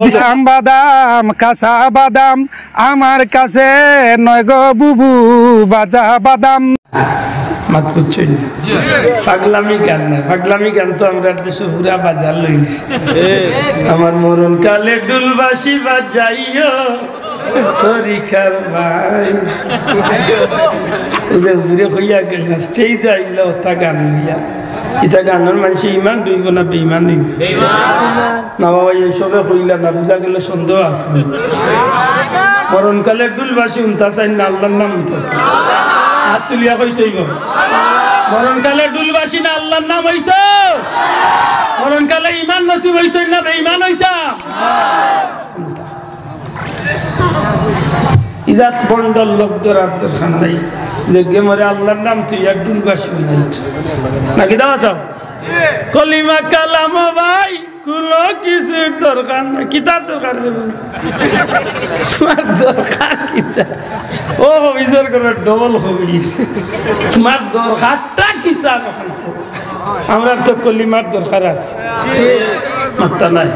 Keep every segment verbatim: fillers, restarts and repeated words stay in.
বাদাম, বাদাম, কাঁচা বাদাম, আমার কাছে নয় গো বুবু, বাজা বাদাম। মাত বুঝছইন না? পাগলামি গান না, পাগলামি গান তো আমরার দেশো পুরা বাজার লইছে। আমার মরণ কালে ডুলবাঁশি বাজাইও, তরিকার ভাই। ও যে হুজুরে কইয়া গেল না, stage-এ আইলা ওটা গান লইয়া। ইটা গানর মানষে ইমান ধইবো না বেইমান অইবো? না বাবা, এই সবে কইলা না, বুঝা গেল সন্দেহ আছে। মরণকালে ডুলবাঁশি হুনতা চাইন না, আল্লার নাম হুনতা চাইন। হাত তুলিয়া কইতে অইবো। মরণকালে ডুলবাঁশি না, আল্লার নাম অইতো। মরণকালে ইমান নসিব অইতো না বেইমান অইতা। ইজাত বন্ডর লোক ধরার দরকার নাই। যে গে মরে আল্লার নাম তুই এক ডুলবাঁশি বানাইত। না কিতা বাঁচাও? কলিমা কালাম ভাই, কুনো কিছুর দরকার নাই। কিতার দরকার রে ভাই? তোমার দরকার কিতা? ও হবিজর করে ডবল হবিজ। তোমার দরকারটা কিতা? আমরার তো কলিমার দরকার আছে। মাত্তা নাই।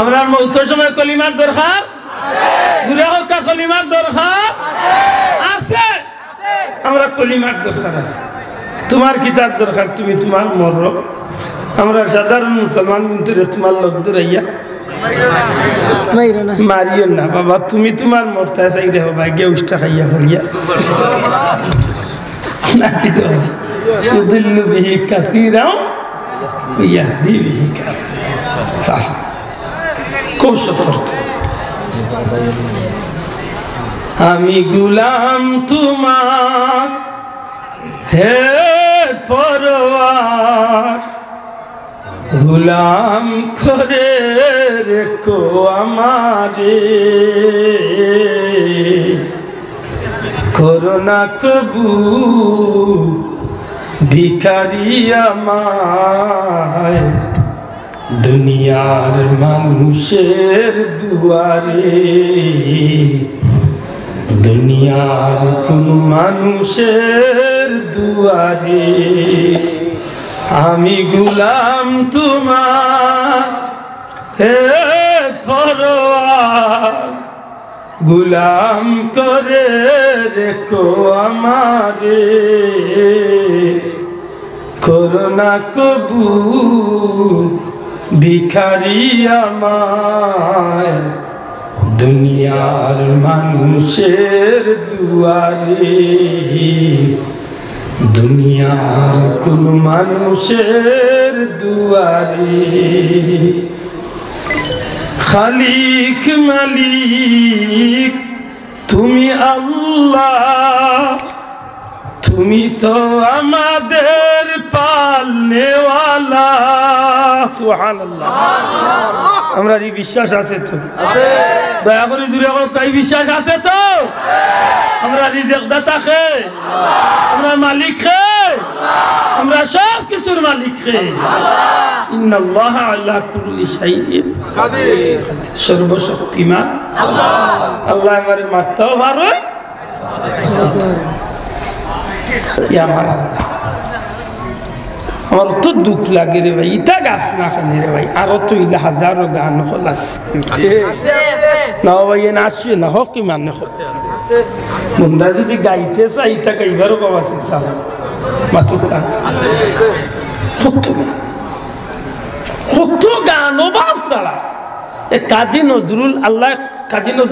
আমরার মৌতর সময় কলিমার দরকার। জুরে কউক্কা, কলিমার দরকার আছে। আমরার কলিমার দরকার আছে। তোমার কিতার দরকার? তুমি তোমার মরো। আমরা সাধারণ মুসলমান কিন্তু রে তোমার লোক দৌড়াইয়া মারিও না। মারিও না বাবা, তুমি তোমার মরতা চাই রে বাবা, গিয়া উষ্টা খাইয়া পড়িয়া। নাকি তো? ইউদিল্লু বিহি কাসীরাও ওয়া ইয়াহদি বিহি কাসীরা। চাচা, খুব সতর্ক। আমি গোলাম তোমার, হে পরওয়ার, গোলাম করে রেখো আমারে, করো না কবু ভিখারি আমায় দুনিয়ার মানুষের দুয়ারে, দুনিয়ার কোন মানুষের দুয়ারে। আমি গোলাম তোমার, হে পরওয়ার, গোলাম করে রেখো আমারে, করো না কবু ভিখারি আমায় দুনিয়ার মানুষের দুয়ারে, দুনিয়ার কোন মানুষের দুয়ারে। খালিক মালিক তুমি আল্লাহ, তুমি তো আমাদের পালনেওয়ালা। সুবহানাল্লাহ। আমরার ই বিশ্বাস আছে তো? দয়া করি জুরে কউক্কা, ই বিশ্বাস আছে তো? আমরার রিজিকদাতা কে? আমরার মালিক কে? আমরার সব কিছুর মালিক কে? ইন্নাল্লাহা আলা কুল্লি শাইইন কাদির। সর্বশক্তিমান আল্লাহ। আল্লায় আমারে মারতাও পারইন। ইয়া আমার আল্লাহ। আমার তো দুখ লাগে রে ভাই, ইতা গাছ না খানে রে ভাই, আরো তো ইলা হাজারো গান হল আছে। না ভাই, এ না আসিও না, হক ইমানে হক। বন্দা যদি গাইতে চায়, ইতা গাইবারও বাবা আছে, ইনশাআল্লাহ। মাতুক গান। সত্য গান। কত গান অভাব ছাড়া। এ কাজী নজরুল, আল্লাহ কাজী নজরুল